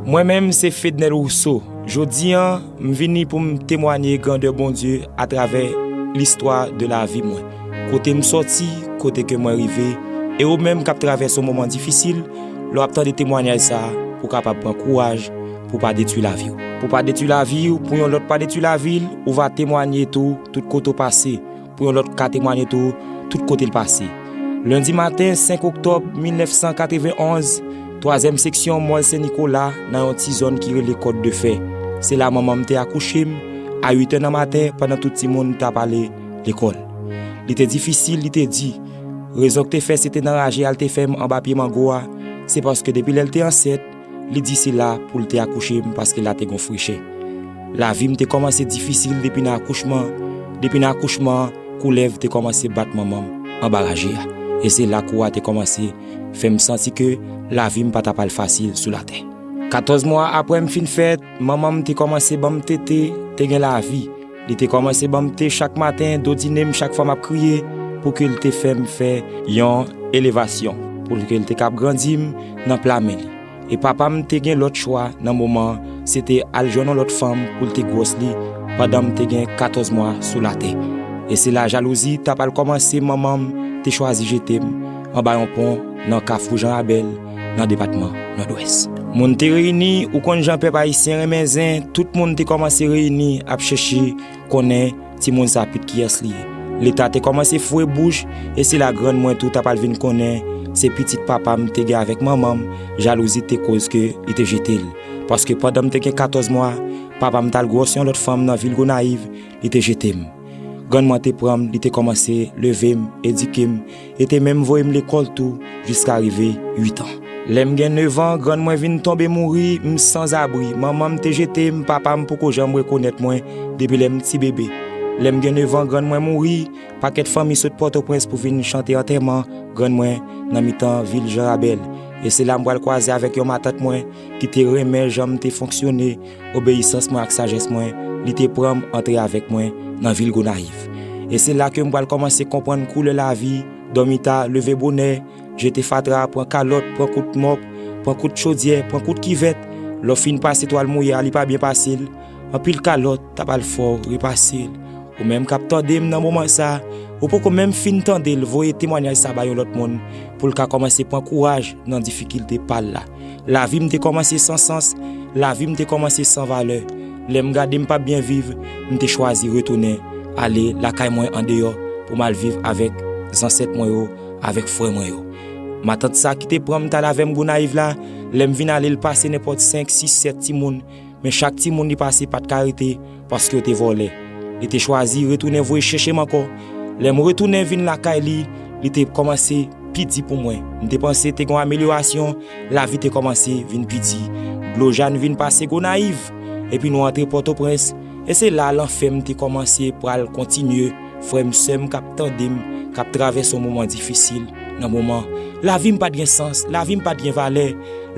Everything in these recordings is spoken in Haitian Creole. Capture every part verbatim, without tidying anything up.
Mwen menm se Fednel Rousseau. Jodi an, m vini pou m temwanye grandè Bondye atravè listwa de lavi mwen. Kote m sòti, kote ke mwen rive, e ou menm k ap travèse yon moman difisil, lè w ap tande temwanyaj sa a, pou w kapab pran kouraj, pou w pa detwi lavi w. Pou w pa detwi lavi w, pou yon lòt pa detwi lavi l, ou va temwanye tou, tout kote w pase, pou yon lòt ka temwanye tou, tout kote l pase. Lendi maten, senk oktòb mil nèf san katrevenn onz, twazyèm seksyon Mòl Sen Nikola, nan yon ti zòn ki rele Kòt de Fè. Se la manman m te akouche m, a uit è nan maten, pandan tout timoun t ap ale lekòl. Li te difisil, li te di. Rezon k te fè se te nan raje a l te fè m anba pye mango a, se paske depi lè l te ansent, li di se la pou l te akouche m paske la te gon frechè. Lavi m te kòmanse difisil depi nan akouchman. Depi nan akouchman an, koulèv te kòmanse bat manman m anba raje a. E se la kou a te kòmanse fè m santi ke lavi m pa t ap al fasil sou latè. Katòz mwa apre m fin fèt, manman m te kòmanse ban m tete, te gen lavi. Li te kòmanse ban m te chak maten, dodine m chak fwa m ap kriye, pou ke l te fè m fè yon elevasyon, pou ke l te kab grandi m nan pla men li. E papa m te gen lòt chwa nan moman an, se te al jwenn yon lòt fanm pou l te gwòs li pandan m te gen katòz mwa sou latè. E se la jalouzi t ap al kòmanse, manman m te chwazi jete m anba yon pon nan Kafou Jan Rabèl, nan depatman Nòdwès. Moun te reyini, ou konn jan pèp ayisyen renmen zen, tout moun te kòmanse reyini ap chèche konnen timoun sa pitit kiyès li ye. Leta te kòmanse foure bouch, e se la grann mwen tou t ap al vin konnen se pitit papa m te gen avèk manman m, jalouzi te koz ke li te jete l. Paske pandan m te gen katòz mwa, papa m t al gwòs yon lòt fanm nan vil Gonayiv, li te jete m. Grann mwen te pran m, li te kòmanse leve m, edike m, e te menm voye m lekòl tou, jiska rive uit an. Lè m gen nèf an, grann mwen vin tonbe mouri, m sanzabri. Manman m te jete m, papa m poko janm rekonèt mwen depi lè m ti bebe. Lè m gen nèf an, grann mwen mouri, pakèt fanmi sot Pòtoprens pou vin chante antèman grann mwen nan mitan vil Jan Rabèl. E se la m pral kwaze avèk yon matant mwen ki te renmen jan m te fonksyone, obeyisans mwen ak sajès mwen, li te pran m antre avèk mwen nan vil Gonayiv. E se la ke m pral kòmanse konprann koulè lavi, dòmi ta, leve bonè, jete fatra, pran kalòt, pran kout mòp, pran kout chodyè, pran kout kivèt. Lè w fin pase twal mouye a, li pa byen pase l. Anpil kalòt t ap al fè w repase l. Ou menm k ap tande m nan moman sa, ou poko menm fin tande l, voye temwanyaj sa bay yon lòt moun, pou l ka kòmanse pran kouraj nan difikilte pa l la. Lavi m te kòmanse san sans, lavi m te kòmanse san valè. Lè m gade m p ap byen viv, m te chwazi retounen ale lakay mwen andeyò pou m al viv avèk zansèt mwen yo, avèk frè mwen yo. Matant sa ki te pran m t al avè m Gonayiv la, lè m vin ale, l pase nenpòt senk, sis, sèt timoun, men chak timoun li pase pa t ka rete, paske yo te vòlè. Li te chwazi retounen voye chèche m ankò. Lè m retounen vin lakay li, li te kòmanse pi di pou mwen. M te panse te gen yon amelyorasyon, lavi te kòmanse vin pi di. Dlo Jàn vin pase Gonayiv, epi nou antre Pòtoprens, e se la lanfè m te kòmanse pral kontinye. Frè m, sè m k ap tande m, k ap travèse yon moman difisil nan moman. Lavi m pa t gen sans, lavi m pa t gen valè,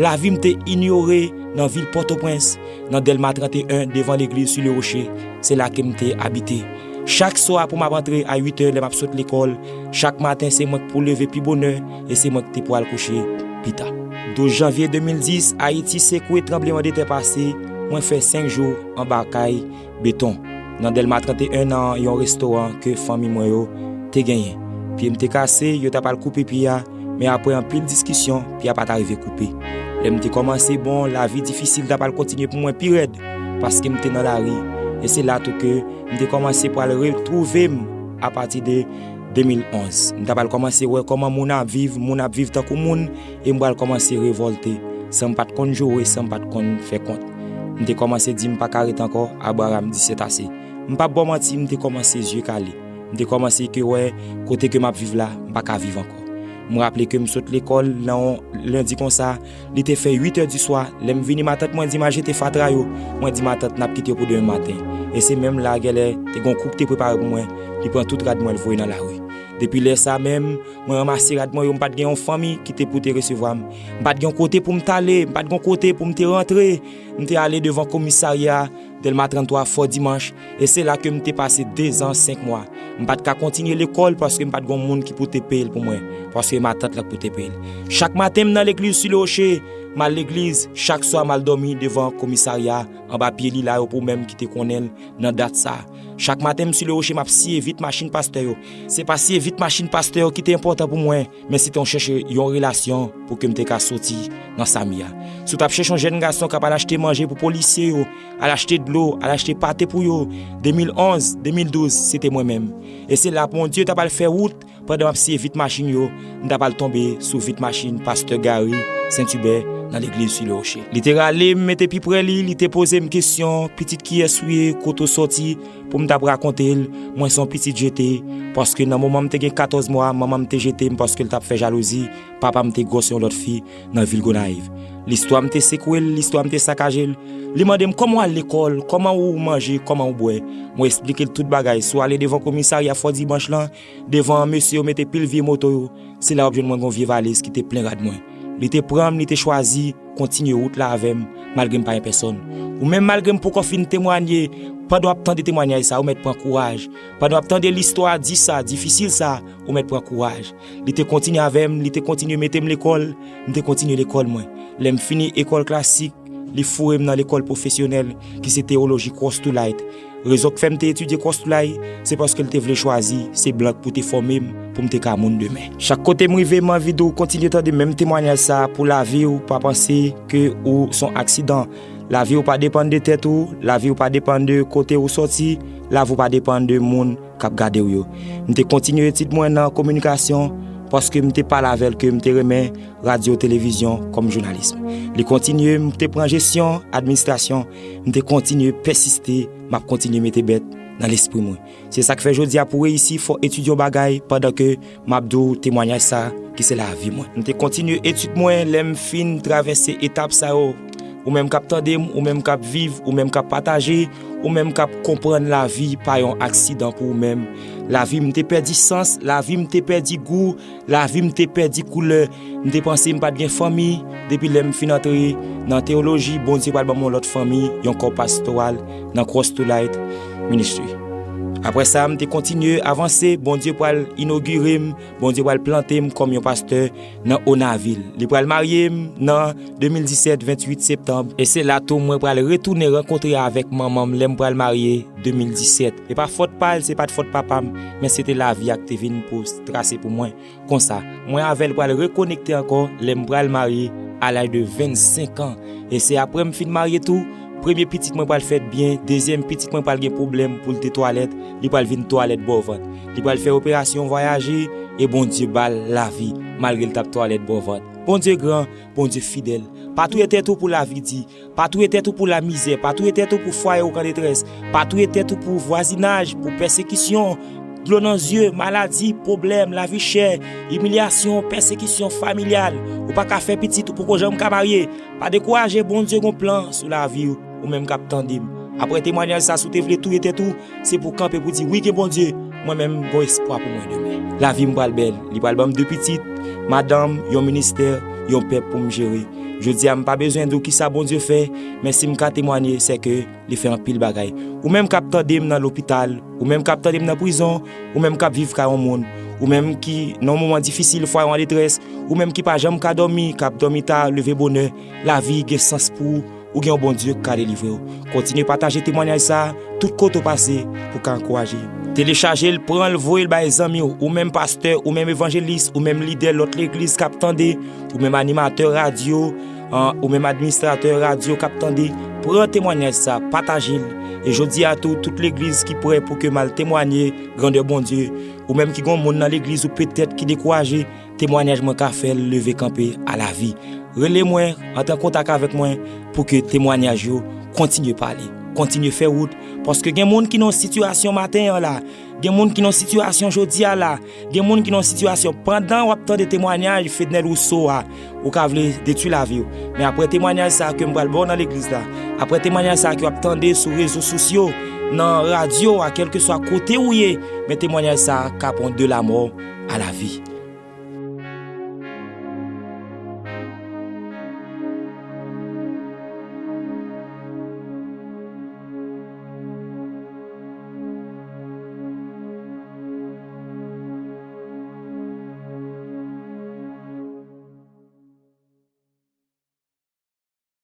lavi m te inyore nan vil Pòtoprens, nan Dèlma trannteyen, devan legliz Sous le Rocher, se la ke m te abite. Chak swa pou m ap antre a uit è lè m ap sot lekòl, chak maten se mwen k pou leve pi bonè e se mwen k te pou al kouche pi ta. Douz janvye de mil dis, Ayiti sekwe, tranblemanntè pase, mwen fè senk jou anba kay beton, nan Dèlma trannteyen, nan yon restoran ke fanmi mwen yo te genyen. Pye m te kase, yo t ap al koupe pye a, men apre anpil diskisyon, pye a pa t arive koupe. Lè m te kòmanse bon, lavi difisil t ap al kontinye pou mwen pi rèd, paske m te nan lari. E se la tou ke m te kòmanse pral retwouve m apati de de mil onz. M t ap al kòmanse wè kòman moun ap viv, moun ap viv tankou moun, e m pral kòmanse revòlte, san m pa t konn joure, san m pa t konn fè kont. M te kòmanse di m pa ka ret ankò, Abraram di sètase. M p ap ba w manti, m te kòmanse zye kale. M te kòmanse ke wè kote ke m ap viv la, m pa ka viv ankò. M raple ke m sot lekòl nan yon lendi konsa, li te fè uit è di swa, lè m vini, matant mwen di m al jete fatra yo. Mwen di matant n ap kite yo pou demen maten. E se menm la, gèlè, te gen yon kou k te prepare pou mwen, li pran tout rad mwen, l voye nan lari. Depi lè sa menm, mwen ranmase rad mwen yo, m pa t gen yon fanmi ki te pou te resevwa m. M pa t gen yon kote pou m t ale, m pa t gen yon kote pou m te rantre. M te ale devan komisarya Dèlma tranntwa Fò Dimanch, e se la ke m te pase dezan senk mwa. M pa t ka kontinye lekòl paske m pa t gen yon moun ki pou te peye l pou mwen, paske matant lan k pou te peye l. Chak maten, m nan legliz Sous le Rocher, M al legliz, chak swa m al dòmi devan komisarya, anba pye lila yo pou menm ki te konnen l nan dat sa. Chak maten m sou le woche m ap siye vit machin pastè yo. Se pa siye vit machin pastè yo ki te enpòtan pou mwen, men se te yon chèche yon relasyon pou ke m te ka soti nan sa m ye a. Si w t ap chèche yon jèn gason k ap al achte manje pou polisye yo, al achte dlo, al achte pate pou yo, de mil onz, de mil douz, se te mwen menm. E se la Bondye t ap al fè wout. Pandan m ap siye vit machin yo, m t ap al tonbe sou vit machin pastè Gary Sentibè nan legliz Sou le Woche. Li te rale m mete pi pre li, li te poze m kesyon, "Pitit, kiyès ou ye, kote w sòti?" Pou m t ap rakonte l, mwen se yon pitit jete, paske nan moman m te gen katòz mwa, manman m te jete m paske l t ap fè jalouzi, papa m te gwòs yon lòt fi nan vil Gonayiv. Listwa m te sekwe l, listwa m te sakaje l. Li mande m, "Kòman w al lekòl? Kòman ou manje? Kòman ou bwè?" Mwen esplike l tout bagay. Si w ale devan komisarya Fò Dimanch lan, devan mesye yo mete pil vye moto yo, se la w ap jwenn mwen gon vye valiz ki te plen rad mwen. Li te pran m, li te chwazi kontinye wout la avè m, malgre m pa gen pèsòn. Ou menm, malgre m poko fin temwanye, pandan w ap tande temwanyaj sa, ou mèt pran kouraj. Pandan w ap tande listwa di sa, difisil sa, ou mèt pran kouraj. Li te kontinye avè m, li te kontinye mete m lekòl, m te kontinye lekòl mwen. Lè m fini ekòl klasik, li foure m nan lekòl pwofesyonèl, ki se teyoloji Cross to Light. Rezon k fè m te etidye Cross to Light, se paske l te vle chwazi se blan k pou te fòme m, pou m te ka moun demen. Chak kote m rive, m anvi di w kontinye tande menm temwanyaj sa a pou lavi w, pa panse ke ou se yon aksidan. Lavi w pa depann de tèt ou, lavi w pa depann de kote ou sòti, lavi w pa depann de moun k ap gade w yo. M te kontinye etid mwen nan kominikasyon, paske m te pale avè l ke m te renmen radyo, televizyon kòm jounalis. Li kontinye, m te pran jesyon, administrasyon, m te kontinye pèsiste, m ap kontinye mete bèt nan lespri mwen. Se sa k fè jodi a pou reyisi, fò w etidye yon bagay pandan ke m ap di w temwanyaj sa ki se lavi mwen. M te kontinye etid mwen, lè m fin travèse etap sa yo. Ou menm k ap tande m, ou menm k ap viv, ou menm k ap pataje, ou menm k ap konprann lavi pa yon aksidan pou ou menm. Lavi m te pèdi sans, lavi m te pèdi gou, lavi m te pèdi koulè. M te panse m pa t gen fanmi. Depi lè m fin antre nan teyoloji, Bondye pral ban m yon lòt fanmi, yon kò pastoral nan Cross to Light Ministry. Apre sa, m te kontinye avanse, Bondye pral inogire m, Bondye pral plante m kòm yon pastè nan Onavil. Li pral marye m nan de mil disèt, venntuit septanm. E se la tou mwen pral retounen rankontre avèk manman m lè m pral marye de mil disèt. E pa fòt pa l, se pa t fòt papa m, men se te lavi a k te vin pou trase pou mwen. Konsa, mwen avè l pral rekonekte ankò lè m pral marye a laj de vennsenk an. E se apre m fin marye tou, premye pitit mwen pral fèt byen, dezyèm pitit mwen pral gen pwoblèm pou l te twalèt, li pral vin twalèt bò vant. Li pral fè operasyon vwayaje, e Bondye ba l lavi, malgre l t ap twalèt bò vant. Bondye gran, Bondye fidèl. Pa touye tèt ou pou lavi di. Pa touye tèt ou pou lamizè, pa touye tèt ou pou fwaye w k an detrès, pa touye tèt ou pou vwazinaj, pou pèsekisyon, dlo nan zye, maladi, pwoblèm, lavi chè, imilyasyon, pèsekisyon familyal. Ou pa ka fè pitit, ou poko janm ka marye. Pa dekouraje, Bondye gon plan sou lavi w, ou menm k ap tande m. Apre temwanyaj sa, si w te vle touye tèt ou, se pou w kanpe pou di, "Wi, gen Bondye, mwen menm, gon espwa pou mwen demen." Lavi m pral bèl, li pral ban m de pitit, madanm, yon ministè, yon pèp pou m jere. Jodi a, m pa bezwen di w kisa Bondye fè, men si m ka temwanye, se ke li fè anpil bagay. Ou menm k ap tande m nan lopital, ou menm k ap tande m nan prizon, ou menm k ap viv kay yon moun, ou menm ki nan yon moman difisil, fwaye w an detrès, ou menm ki pa janm ka dòmi, k ap dòmi ta, leve bonè, lavi gen sans pou ou, ou gen yon Bondye k ka delivre w. Kontinye pataje temwanyaj sa a tout kote w pase pou w ka ankouraje. Telechaje l, pran l, voye l bay zanmi w, ou menm pastè, ou menm evanjelis, ou menm lidè lòt legliz k ap tande, ou menm animatè radyo, an, ou menm administratè radyo k ap tande, pran temwanyaj sa, pataje l. E jodi a tou, tout legliz ki prè pou ke m al temwanye grandè Bondye, ou menm ki gon moun nan legliz ou petèt ki dekouraje, temwanyaj mwen ka fè l leve kanpe a lavi. Rele mwen, antre an kontak avèk mwen pou ke temwanyaj yo kontinye pale, kontinye fè wout, paske gen moun ki nan yon sitiyasyon maten an la, gen moun ki nan yon sitiyasyon jodi a la, gen moun ki nan yon sitiyasyon pandan w ap tande temwanyaj Fednel Rousseau a, ou ka vle detwi lavi w. Men apre temwanyaj sa a ke m pral ba w nan legliz la, apre temwanyaj sa a ke w ap tande sou rezo sosyo, nan radyo a, kèlkeswa kote ou ye, men temwanyaj sa a ka pran de lamò a lavi.